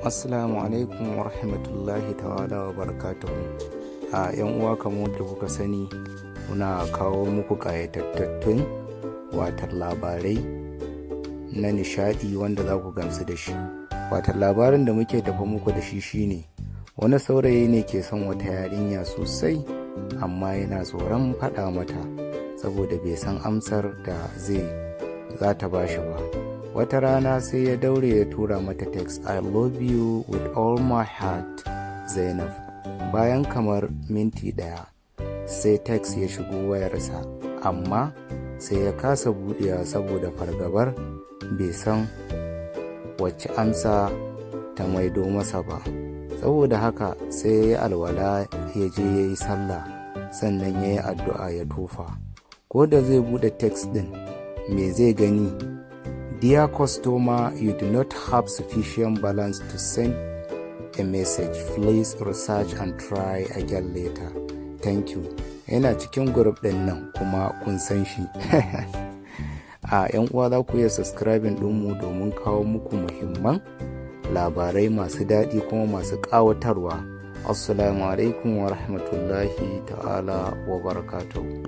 Assalamu alaikum wa rahmatullahi ta'ala wa barakatuhu. A yan uwa, kamar da kuka sani, muna kawo muku ƙayatattun watan labarai na nishaɗi wanda za ku gamsu da shi. Watan labarin da muke tafa muku da shi shine wani saurayi ne ke son wata yarinya sosai, amma yana tsoron faɗa mata saboda bai san amsar da zai za ta ba shi ba. Wata rana sai ya daure ya tura mata text, "I love you with all my heart, Zainab." Bayan kamar minti 1 sai text ya shigo wayarsa, amma sai ya kasa buɗewa saboda fargabar bai san wacce amsa ta maido masa ba. Saboda haka sai ya yi alwala, ya je ya yi sallah, sannan ya yi addu'a ya tofa. Ko da zai buɗe text ɗin, me zai gani? "Dear customer, you do not have sufficient balance to send a message. Please research and try again later. Thank you." Yana cikin group ɗin nan kuma kun san shi. A yan uwa, za ku iya subscribing ɗinmu domin kawo muku muhimman labarai masu daɗi kuma masu ƙawatarwa. Assalamu alaikum wa rahmatullahi ta'ala wa barakatuhu.